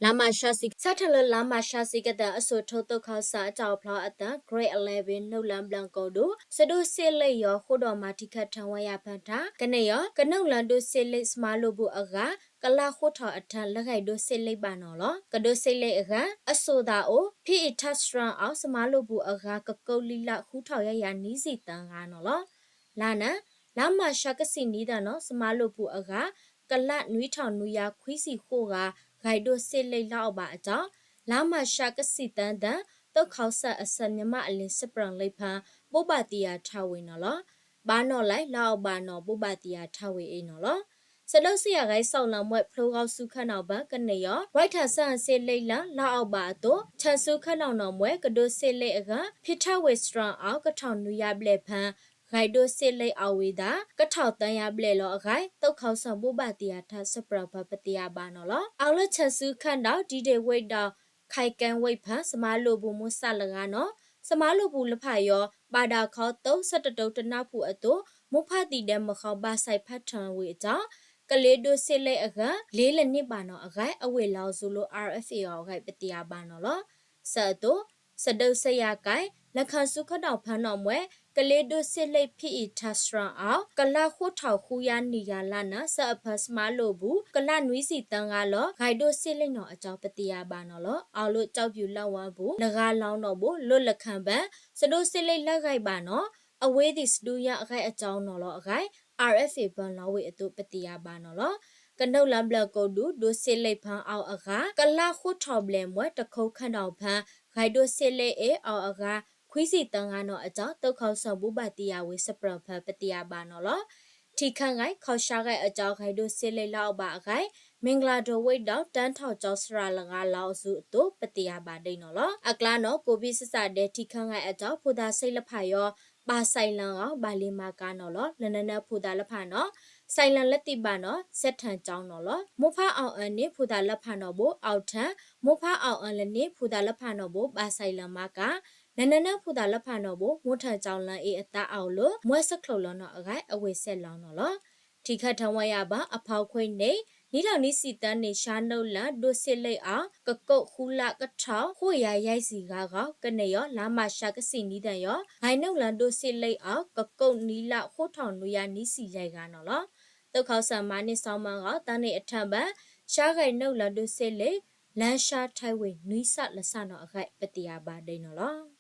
လါမးရှးဆံ ဆၢထၢၣ်လၢလါမးရှးဆံကတၢၢ် အစိၣ်ထိသိၣ်ခီစၢ်အတၢ်အိၣ်ဖျါအသး Grade eleven နုၣ်လၢဘျၢၣ်ကိၣ်ဒူ စဒိၣ်စ့လ့ၣ်ယီၤ ဃိဒီးမၤထံၣ်ခၢၣ်ထံးဝဲယၤဖၢထါ ကန့ၢ်ယီၤ ကနုၣ်လၢဒိၣ်စ့လ့ၣ် စမါလိာ်ပူၤအဂၤ ကလၢ်ဃိထီၣ်အထၢ လၢဂဲၤဒိၣ်စ့လ့ၣ်ဘၣ်နီၤလီၤ. ကဒိၣ်စ့လ့ၣ်အဂၤ အစိၣ်သးအိၣ် ဖံးအံၤထၢစှၤအီၤ စမါလိာ်ပူၤအဂၤ ကကိးလံလၢ်ဃုထီၣ်ယါယၤနွံဆံသၢဂၤနီၤလီၤ. လါန့ၣ် လါမးရှးကဆံးနွံသၢနီၤ စမါလိာ်ပူၤအဂၤ ကလၢ်နွံထီၣ်နွံယၤခွံဆံဃိးဂၤ ဂဲၤဒိၣ်စ့လ့ၣ်လၢအီၣ်ဘၣ်အတီၢ် လါမးရှးကဆံးသၢသၢ သိၣ်ခီစၢ်အဆၢ မြန်မာ့အလင်း စပရၢၣ်လံဖၢ ဘိးဘၣ်သ့ၣ်ယၤထါဝဲနီၤလီၤ. ဘၣ်နီၣ်လဲၣ် လၢအီၣ်ဘၣ်နီၤ ဘိးဘၣ်သ့ၣ်ယၤထါဝဲအံၤနီၤလီၤ. စဒိၣ်စ့ယၤဂဲၤဆီၣ်လီၤမှဲ ဖျိဂီၤဆူခၢၣ်နီၣ်ဘၢ ကန့ၢ်ယီၤ ဝဲထၢၣ်စၢၣ်စ့လ့ၣ်လၢ လၢအီၣ်ဘၣ်အသိး ထၢၣ်ဆူခၢၣ်နီၣ်နီၣ်မှဲ ကဒိၣ်စ့လ့ၣ်အဂၤ ဖံးထၢဝ့ၢ်စှၤအီၤ ကထီၣ်နွံယၤဘျဲၣ်ဖၢ ဂဲၤဒိၣ်စ့လ့ၣ်အီၣ်ဝံၤဒၣ် ကထီၣ်သၢယၤဘျဲၣ်လီၤအဂၤ သိၣ်ခီစၢ်ဘိးဘၣ်သ့ၣ်ယၤထါ စပရၢၣ်ဖၢ ပသ့ၣ်ညါဘၣ်နီၤလီၤ. အဝဲလၢထၢၣ်ဆူခၢၣ်နီၣ် ဒံဒ့ၣ်ဝ့ၢ်ဒီး ခဲကဲဝ့ၢ်ဖၢ စမါလိာ်ပူၤ မိၢ်ဆၣ်လၢဂၤနီၤ စမါလိာ်ပူၤလၢဖးယီၤ ဘၣ်ဒၣ်ခီသိ ဆၢတတိတနၢ်ပူၤအသိး မိၢ်ဖးသံၣ်ဒဲးမဃီ ဘၣ်ဆဲးဖးထၢၣ်ဝံၤအတီၢ် ကလ့ဒိၣ်စ့လ့ၣ်အဂၤ လ့လၢန့ၢ်ဘၣ်နီၤအဂၤ အဝ့ၢ်လီၤစိၤလိ RFA အီၤအဂၤ ပသ့ၣ်ညါဘၣ်နီၤလီၤ. ဆၢအသိး စဒိၣ်စ့ယၤကဲ လၢခၢၣ်ဆူခၢၣ်နီၣ်ဖၢနီၣ်မှဲ ကလ့ဒိၣ်စ့လ့ၣ်ဖံးအံၤထၢစှၤအီၤ ကလၢ်ဃိထီၣ်ဃုယၤနွံယၤလါန့ၣ် ဆၢအဖၢစမါလိာ်ပူၤ ကလၢ်နွံဆံသၢဂၤလီၤ ဂဲၤဒိၣ်စ့လ့ၣ်နီၤအတီၢ် ပသ့ၣ်ညါဘၣ်နီၤလီၤ. အီၤလၢကၠီၣ်ပၠူၣ်လၢဝါပူၤ လၢဂၤလီၤနီၣ်ဘိ လၢလၢခၢၣ်ဘၢ စဒိၣ်စ့လ့ၣ်လၢဂဲၤဘၣ်နီၤ အဝ့ၢ်သ့ၣ်စဒူယါအဂဲၤအတီၢ်နီၤလီၤအဂၤ RFA ပၢလီၤဝံၤအသိး ပသ့ၣ်ညါဘၣ်နီၤလီၤ. ကနုာ်လၢဘျၢၣ်ကိၣ်ဒူ ဒိၣ်စ့လ့ၣ်ဖၢအီၤအဂၤ ကလၢ်ဃိထီၣ်ဘျဲၣ်မှဲ တခိၣ်ခၢၣ်နီၣ်ဖၢ ဂဲၤဒိၣ်စ့လ့ၣ်အ့ၣ်အီၤအဂၤ ခွံဆံသၢဂၤနီၤအတီၢ် သိၣ်ခီစၢ်ဘိးဘၣ်သ့ၣ်ညါဝံၤ စပရၢၣ်ဖၢ ပသ့ၣ်ညါဘၣ်နီၤလီၤ. ထံခၢၣ်ဂဲၤ ခီၣ်ဆၣ်ဂဲၤအတီၢ် ဂဲၤဒိၣ်စ့လ့ၣ်လၢအီၣ်ဘၣ်အဂၤ မ့ၢ်ကလၤဒိၣ်ဝ့ၢ်ဒီး တၢထီၣ်ကၠီစှၤလၢဂၤလီၤအီၤဆူအသိး ပသ့ၣ်ညါဘၣ်ဒ်နီၤလီၤ. အကျါနီၤ ကိးဘံၣ်စံၣ်စၣ်ဒဲး ထံခၢၣ်ဂဲၤအတီၢ် ဖိသၣ်ဆံးလၢဖးယီၤ ဘၣ်ဆဲးလီၤအီၤ ဘၣ်လံၤမၤကၤနီၤလီၤ. လၢနၢနၢဖိသၣ်လၢဖးနီၤ ဆဲးလီၤလၢသံးဘၣ်နီၤ စဲးထၢၣ်ကၠီနီၤလီၤ. မိၢ်ဖးအီၣ်အၢန့ၣ် ဖိသၣ်လၢဖးနီၤဘိ အီၣ်ထၢၣ် မိၢ်ဖးအီၣ်အၢလၢန့ၣ် ဖိသၣ်လၢဖးနီၤဘိ ဘၣ်ဆဲးလီၤမၤကၤ လၢနၢနၢဖိသၣ်လၢဖးနီၤဘိ မိၢ်ထၢၣ်ကၠီလၢအ့ၣ်အသးအီၣ်လၢ မွဲစၢၣ်ချိၣ်လီၤနီၤအဂၤ အဝ့ၢ်ဆဲးလီၤနီၤလီၤ. ထံခၢၣ်ထၢဝဲယၤဘၣ် အဖီခွံန့ၣ် နံၣ်ထီၣ်နွံဆံသၢန့ၣ် ဆှၢနုာ်လၢဒိၣ်စ့လ့ၣ်အီၤ ကကိးဃုလၢ်ကထီၣ် ဃိးယၤယဲၢ်ဆံဂၤဂီၢ် ကန့ၢ်ယီၤ လါမးရှးကဆံးနွံသၢယီၤ ဂဲၤနုာ်လၢဒိၣ်စ့လ့ၣ်အီၤ ကကိးနွံလၢ်ဃိထီၣ်နွံယၤနွံဆံယဲၢ်ဂၤနီၤလီၤ. သိၣ်ခီစၢ်မၤန့ၢ်စီၤမၢဂီၤ သၢနံၣ်အထၢၣ်ဘၢ ဆှၢဂဲၤနုာ်လၢဒိၣ်စ့လ့ၣ် လၢဆှၢထဲဝ့ၢ်နွံစးလၢစးနီၤအဂၤ ပသ့ၣ်ညါဘၣ်ဒ်နီၤလီၤ.